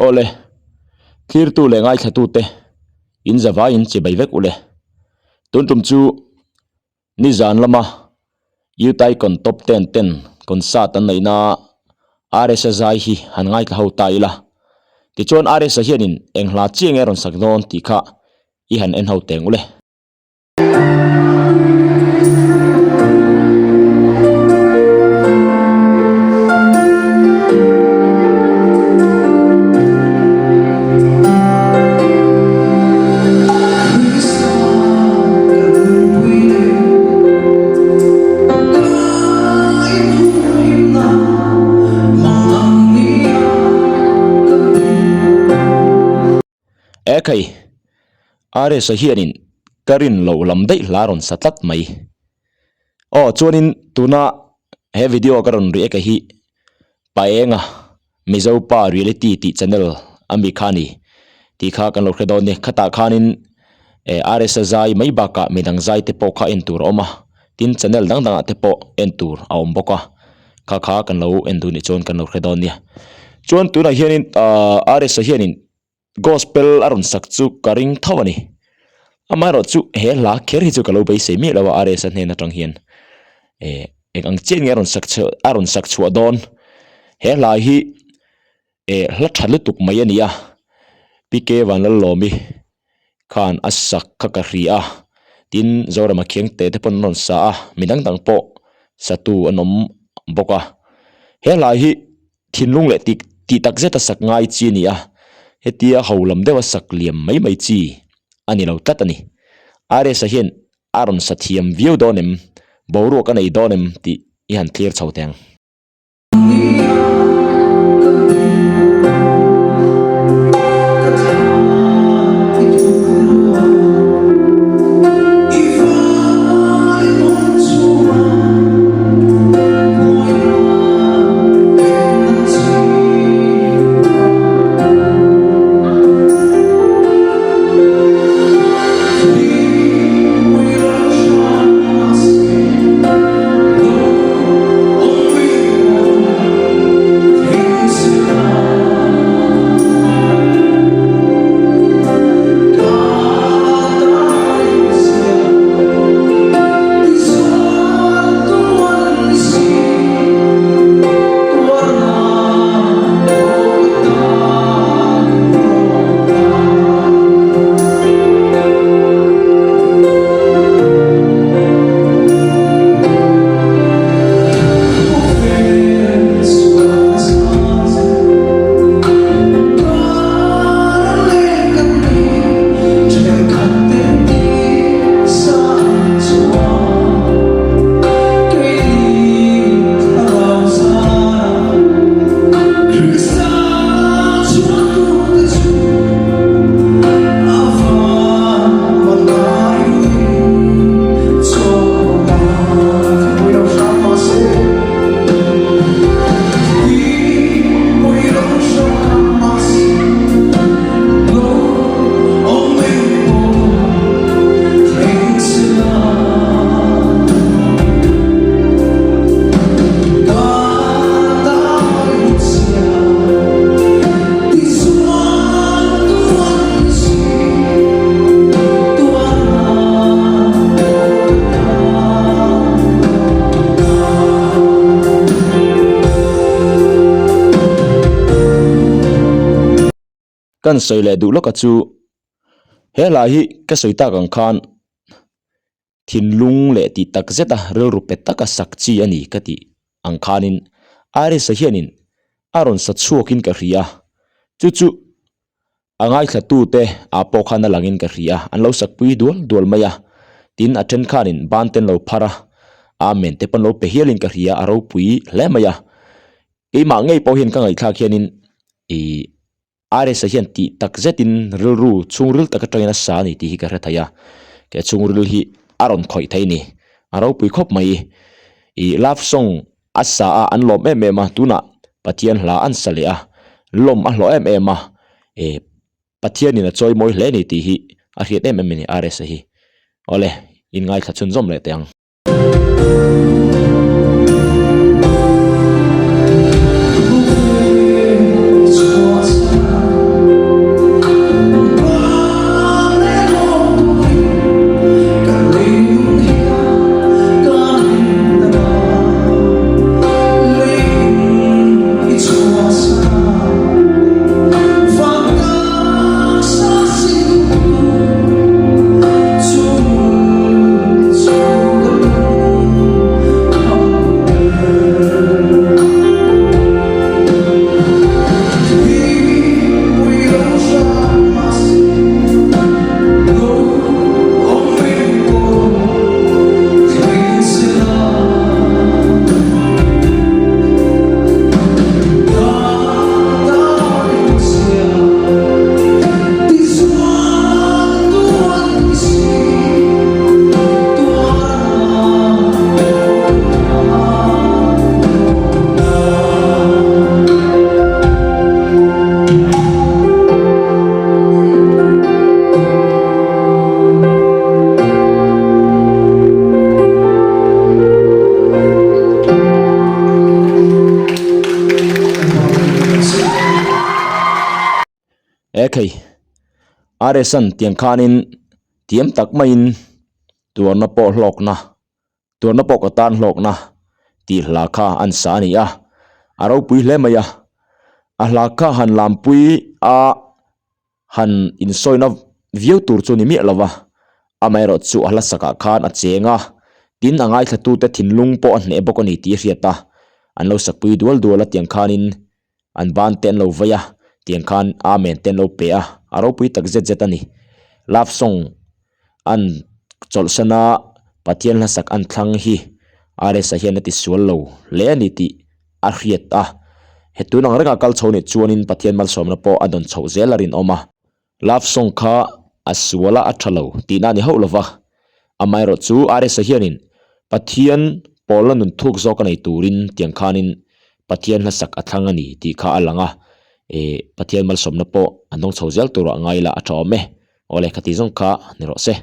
Awle, thlirtu leh ngaithlatute in zavaiin chibai vek ule. Tun tum chu nizan lama Youth Icon Top Ten ten concert an neihna RSa zai hi han ngaithla ho ta ila. Tichuan RSa hianin eng hla chiang nge a rawn sak dawn tih kha i han en ho teng ule. Ekhai, RS-a hianin ka rin loh lam daih hla rawn sa tlat mai. Aw, chuanin tuna he video ka rawn react hi Paenga Mizo Pa Reality tih channel a mi kha a ni tih kha kan lo hre dawn nia. Khatah khanin eh RS-a zai mai bakah midang zai te pawh kha en tur a awm a, tin channel dang dangah te pawh en tur a awm bawk a, kha kha kan lo en duh nih chuan kan lo hre dawn nia. Chuan tunah hianin ahh RS-a hianin Gospel a rawn sak chu ka ring tho a ni. Amaherawhchu he hla kher hi chu ka lo beisei miah lo a RS-a hnen atang hian eh eng ang chiah nge a rawn sak chhuah a rawn sak chhuah dawn. He hla hi eh hla tha lutuk mai a ni a, PK Vanlallawmi khan a sak kha ka hria a, tin Zorama Khiangte te pawn an rawn sa a, mi dang dang pawh satu an awm bawk a. He hla hi. Thinlung leh tih tih tak zeta sak ngai chi a ni a, hetia ho lam deuha sak liam mai mai chi a ni lo tlat a ni. RS-a hian a rawn sa thiam viau dawn em, boruak a nei dawn em tih i han thlir chho teh ang. Kan sawi leh duh lawka chu he hla hi ka sawi tak ang khan thinlung leh tih tak zet a rilru pe taka sak chi a ni ka tih ang khanin Iris-a hianin a rawn sa chhuakin ka hria chu chu a ngaithlatute ah pawh khan a langin ka hria an lo sakpui dual dual mai a tin a then khanin ban te an lo phar a amen te pawh an lo pe hialin ka hria a ropui hle mai a keimah ngei pawh hian ka ngaihthlak hianin ihh. RS-a hian tih tak zetin rilru chhungril tak atangin a sa a ni tih hi ka hre thei a, ke chhungril hi a rawn khawih thei a ni, a ropui khawp mai. Ih love song a sa a an lawm em em a, tunah Pathian hla an sa leh a, lawm a hlawh em em a, eh Pathianin a chawi mawi hle a ni tih hi a hriat em em a ni RS-a hi. Awle, inngaithla chhunzawm leh teh ang. Ekhei, RS-a'n tiang khanin thiam tak maiin tuarna pawh hlawkna, tuarna pawh ka tan hlawkna tih hla kha an sa a ni a, a ropui hle mai a. A hla kha han lampui a han insawina viau tur chu ni miah lo va, amaherawh chu a hla sakah khan a cheng a, tin a ngaithlatute thinlung pawh a hneh bawk a ni tih a hriat a, an lo sakpui dual dual a tiang khanin an ban te an lo vei a, tiang khan amen te an lo pe a, a ropui tak zet zet a ni. Love song an chawlhsan a, Pathian hla sak an thlang hi RS-a hian a ti sual lo hle a ni tih a hriat a, he tun ang renga kal chho nih chuanin Pathian malsawmna pawh a dawn chhoh zel a rinawm a. Love song kha a sual a a tha lo tihna a ni hauh lova, amaherawh chu RS-a hianin Pathian pawlna nun thuk zawk a nei turin tiang khanin Pathian hlasak a thlang a ni tih kha a lang a, eh Pathian malsawmna pawh an dawng chho zel turah ngai la a tha awm e. Awle khati zawng kha ni rawh se.